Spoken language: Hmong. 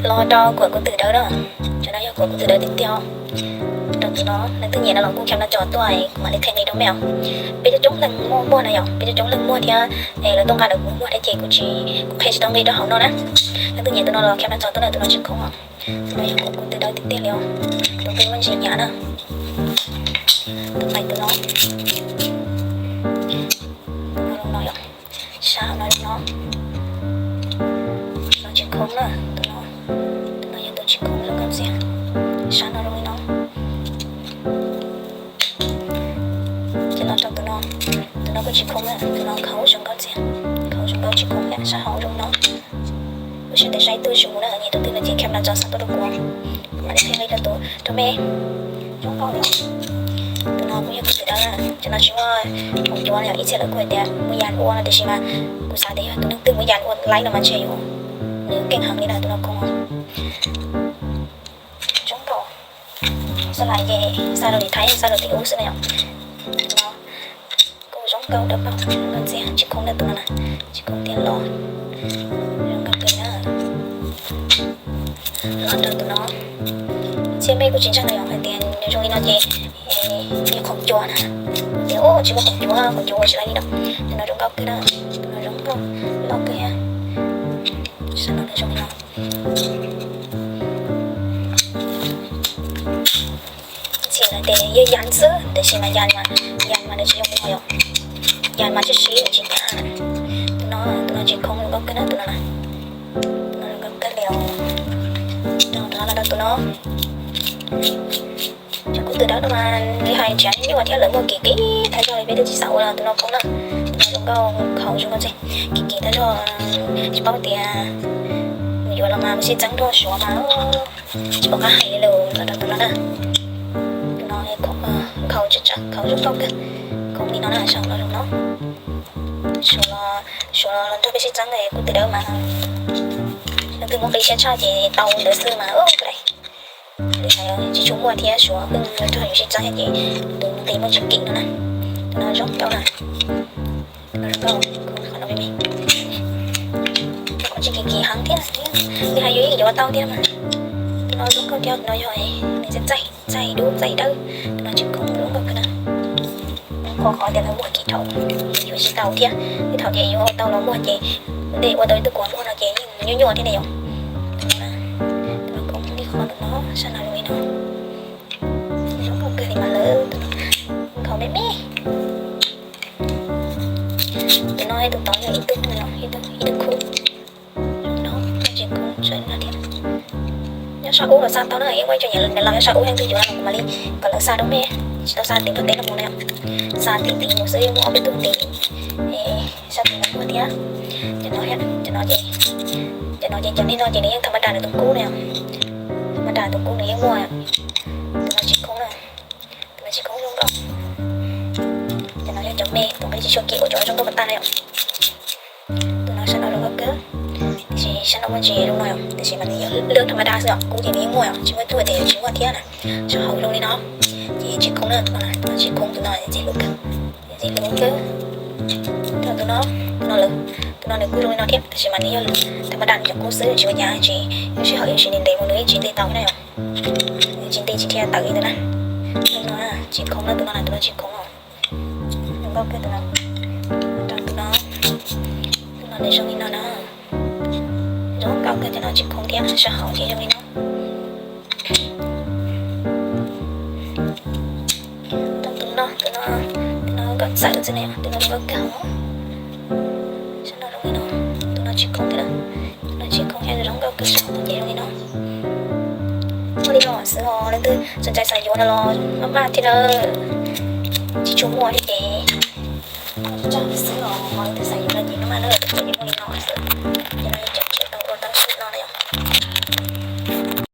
Los rau kuam kub twm dawb na. Cov no yog kuam kub twm dawb tiag tiag. Rau tus no leej twg nyiam no los kuj kham na tso tuaj kuv mam li qhia nqi rau mej os. Peb coob coob leej muaj muag na yom, peb coob coob leej muag thiab. Es lawv tuaj nqa ntawm kuv muag thiab ces kuv tsis, kuv qhia tsis tau nqi rau hauv no na. Leej twg nyiam tus no los kham na tso tuaj na, tus no tsis khoom os. Tus no yog kuam kub twm dawb tiag tiag li os. Tus twg muaj ntsis hnyav na. Tus pais tus no, tus no zoo no yom. Sab hauv no zoo no. Tus no tsis khoom na, tus no, tus no yog tus tsis khoom zoo nkauj ntxiag. Sab no zoo li no. Ces los rau tus no, tus no kuj tsis khoom na, tus no khau zoo nkauj ntxiag. Khau zoo nkauj tsis khoom na, sab hauv zoo no. Lub sij hawm saib ib tug zus na, nyiam tus twg no ces kham na tso xa tuaj rau kuv, kuv mam li qhia nqi rau tus, rau mej. Zoo nkauj li. Tus no kuj yog kuv twm dawb na, cov no tsis muaj khoom cuav li, ib txhia lawv kuj hais tias muaj yas ua no tiam sis mas kuv xav tias yog tus neeg twg muaj yas ua laib no mas ntshe yuav, nws keej heev li na, tus no khoom. Zoo nkauj. Xab lais ces xa rau tim Thaib, xa rau tim ub xwb na yom. Tus no kuj zoo nkauj dawb paug, zoo nkauj ntxiag, tsis khoom na tus no na, tsis khoom tiag los. Zoo nkauj kawg na. Los rau tus no, txhia mej kuj tsis ntseeg na yom, hais tias nws zoo li no ces yog khoom cuav na. Tias tsis muaj khoom cuav, khoom cuav ua tsis laib li no. Tus no zoo nkauj kawg na, tus no zoo nkauj loj kawg. Sab no nws zoo li no. Txhia lawv tias yog yas xwb tiam sis mas yas, yas mas nws tsis zoo li no yom. Yas mas tsis sib nws tsis ncaj. Tus no, tus no tsis khoom zoo nkauj kawg na tus no na. Tus no zoo nkauj kawg li os. Rau tus no, rau tus no. Cov kub twm dawb no mas li hais tseem nyuaj thiab lawv muaj kim kim tag zog li peb twb tsis xav ua los tus no khoom na. Tus no zoo nkauj, khau zoo nkauj ntxiag, kim kim tag zog. Tsis paub tias mus yuav los mas mus sib txeeb nrog Suav mas tsis pom qab hais li lawm los rau tus no na. Tus no khau tsawv tsawv, khau zoo nkauj kawg. Khoom li no na, saum no zoo no. Suav, Suav los nrog peb sib txeeb kub twm dawb mas leej twg muaj qi siab tshaj ces tau ntawd xwb mas. Li hais tsis tshua muaj thiab, Suav pheej nrog yus sib txeeb ces tus nqi muaj tsis kim no na. Tus no zoo nkauj na. Tus no zoo nkauj, qhov no me me, qhov tsis kim kim heev thiab. Li hais yus yeej yuav tau thiab mas. Tus no zoo nkauj thiab, tus no yog nws txaij txaij dub txaij dawb. Tus no tsis khoom zoo nkauj kawg na. Qhov qhov tias lawv muaj kim thaum yuav tsis tau thiab, tej thaum ces yuav tau los muag ces ua ntej ua tau ib tug kuam muag no ces yeej nyuaj nyuaj thiab ne yom. Tus no, tus no khoom li qhov ntawm no, sab no zoo li no. Zoo nkauj kawg li mas lawm, tus no nkhaus me me. Tus no tus tod yog ib tug, ib tug khub. Zoo no, tsis khoom sab no thiab. Nyob sab ub los xa tau na, yeej muaj ib co niam laus nyob sab ub, leej twg yuav los kuv mam li kom lawv xa rau mej. Tsis tau xa tim npog teb no mus na yom, xa tim tid mus xwb, yeej muaj ob peb tug tim sab tim no muaj thiab. Cov no, cov no ces, cov no ces cov li no ces nws yeej tham ma das nws tus kub na yom. Tham ma das tus kub nws yeej muaj. Tus no tsis khoom na, tus no tsis khoom zoo nkauj. Cov no yog cov me, tus nqi tsis tshua kim uas cov zoo nkauj pas tag na yom. Tus no sab no zoo nkauj kawg, tiam sis sab no muaj ntsis zoo no yom, tiam sis mas nws yog lub tham ma das xwb yom, kub ces nws yeej muaj yom, tsis muaj ib tug tias yuav tsis muaj thiab na. Sab hauv zoo li no, ces tsis khoom na, tus no, tus no tsis khoom, tus no ntxim hlub kawg, ntxim hlub kawg. Rau tus no, tus no lawm, tus no nws kuj zoo li no thiab, tiam sis mas nws yog tham ma das nws cov kub xwb, tsis ua cas, tsis, lub sij hawm yuav tsis ntev ntev mus nws yeej tsis nti tau na yom. Nws tsis nti tsis dhia tawm li ntawd na. Zoo no tsis khoom na, tus no na, tus no tsis khoom os. Zoo nkauj kawg tus no. Rau tus no, tus no nws zoo li no na. Zoo nkauj kawg, cov no tsis khoom thiab, sab hauv ces zoo li no. Rau tus no, tus no, tus no nkauj txawv xwb na, tus no zoo nkauj kawg os. Sab no zoo li no, tus no tsis khoom thiab, tus no tsis khoom thiab, zoo nkauj kawg, sab hauv ces zoo li no. Muaj li no xwb os, leej twg sawv ntxais xav yuav no los maj maj thiab na. Tsis tshua muaj thiab ces tso xwb os, leej twg xav yuav